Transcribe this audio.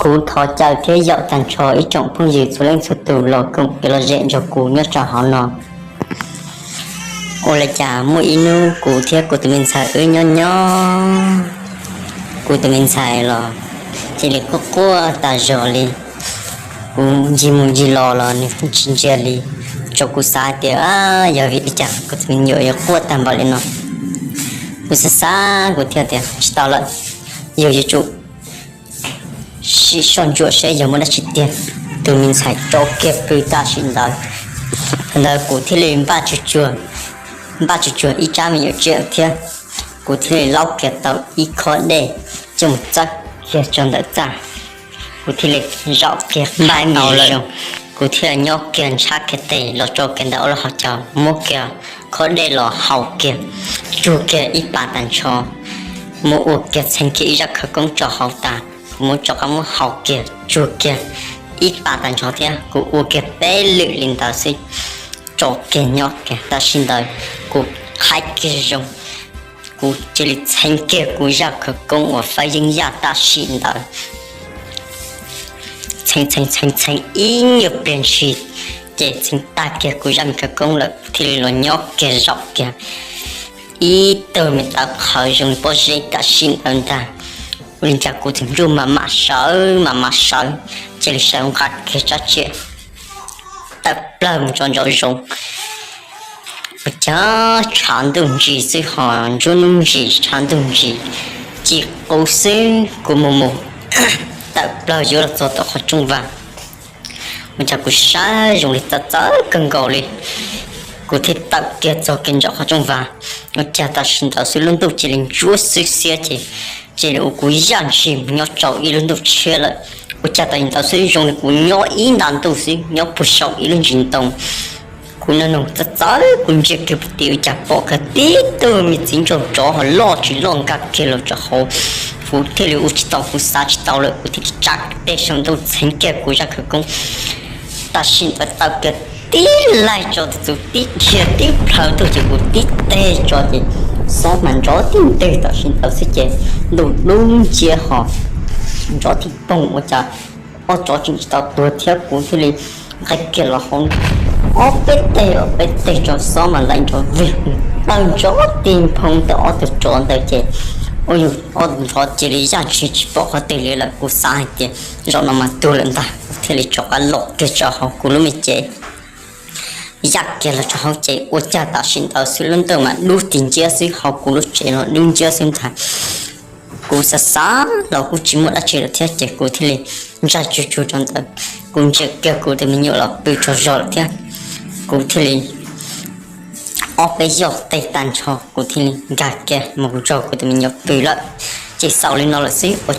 Kuv thov caw thiab yaum tag nrho ib tsoom phooj ywg txhua leej txhua tus los koom kev lom zem nrog kuv nyob rau hauv no. Ua li cas muaj ib hnub kuv thiab kuv tus me ntxhais wb nyob nyob, kuv tus me ntxhais los cia li quaj quaj tas zog li. Kuv ncig mus ncig los los nws kuj tsis ntsia li. Tso kuv xav tias yog vim li cas kuv tus me nyuam yuav quaj tag npaum li no. Kuv xav xav kuv thiaj tias tsis tau lawm, yog yuav tsum sim soj ntsuam seb yog muaj dab tsi tiag. Tus me ntxhais tso kiag pw tam sim ntawd, ntawd kuv thiaj li npaj tsuag tsuag ib tsab me nyuam tsiaj thiab. Kuv thiaj li laub kiag tau ib khob dej coj mus txawb kiag tso ntawm txaj. Kuv thiaj li zaum kiag npaj tau lawm, kuv thiaj nyob kiag ntshab kiag tes los tso kiag ntawm ub lub hauv caug, muab kiag khob dej los haus kiag, tsuag kiag ib pas tag nrho, muab ua kiag txheeb kiag ib zaj khawv koob rau hauv tas, kuv muab rov qab muab haus kiag tsuag kiag ib pas tag nrho thiab. Kuv ua kiag peb lwm li ntawd xwb, tso kiag nyob kiag tam sim ntawd, kuv haib kiag zoo, kuv cia li txheeb kiag kuv zaj khawv koob uas fab yeeb yaj tam sim ntawd. Txheeb txheeb txheeb txheeb ib nyuag pliag ntshis, ces txheeb tag kiag kuv zaj me khawv koob lawm, kuv thiaj li los nyob kiag zaum kiag ib tug me tawv qhawv zoo li pob zeb tam sim ntawd ntag. Ua li cas kuv tus ntsuj mas mam sawv mam mam sawv, cia li sawv nqa kiag tsab tsiaj tawm plawg mus tso ntsoov zoov. Ua cas tshav ntuj ntsis xwb ho nruab hnub ntsis tshav ntuj ntsis, ci qub xwb kuv mus mus tawm plawg yuav los txog tom qhov rooj vag. Ua cas kuv saib zoo li txawv txawv kawg nkaus li, kuv thiaj tawm kiag txog kiag ntawm qhov rooj vag. Ua cas tam sim ntawd xwb lub ntuj cia li ntsuab xwb xiab ces cia li ua kuv yaj ntshis mus nyob rau ib lub ntuj tshiab lawm. Ua cas tam sim ntawd xwb zoo li kuv nyob ib nta ntuj xwb nyob puag saum ib lub ntsis ntoo. Kuv nug nug txawv txawv kuv ntsia kiag puag tim ua cas pom kiag tib tug me txiv nraug tsov ho loj tsis loj nkag kiag los rau hauv. Kuv thiaj li ua tsis tau, kuv xav tsis tau lawm, kuv thiaj li tsa tes saum ntuj txheeb kiag kuv zaj khawv koob. Tam sim ntawd tawm kiag tib laig tso tus txuv tib dhia tib plhaw tuaj ces kuv tib teg tso ces xob mas nrov tib ntwg tam sim ntawd xwb ces ntuj dub nciab ho nrov tib poog ua cas ob tsov tseem tsis tau tuag thiab kuv thiaj li nqis kiag los hauv. Ob peb teg ob peb teg tso xob mas laim nrov vig, tawg nrov tig nphoo ntawm ob tug tsov ntawd ces ua yus ob nrov cia li yaj ntshis tsis pom qhov twg li lawm. Kuv xav hais tias zaum no mas tuag lawm ntag, kuv thiaj li rov qab los kiag rau hauv kuv lub me cev yaj kiag los rau hauv ces ua cas tam sim ntawd xwb lub ntuj mas dub ti nciab xwb, hauv kuv lub tsev los dub nciab xwb ntag. Kuv xav xav los kuj tsis muaj dab tsi lawm thiab ces kuv thiaj li ntsaig tsuag tsuag rau ntawd. Kuv ntsia kiag kuv tus me nyuam los pw tsaug zog lawm thiab. Kuv thiaj li ob peb yoj teg tag nrho kuv thiaj li nkag kiag mus nrog kuv tus me nyuam pw lawm. Ces xaus li no lawm xwb ua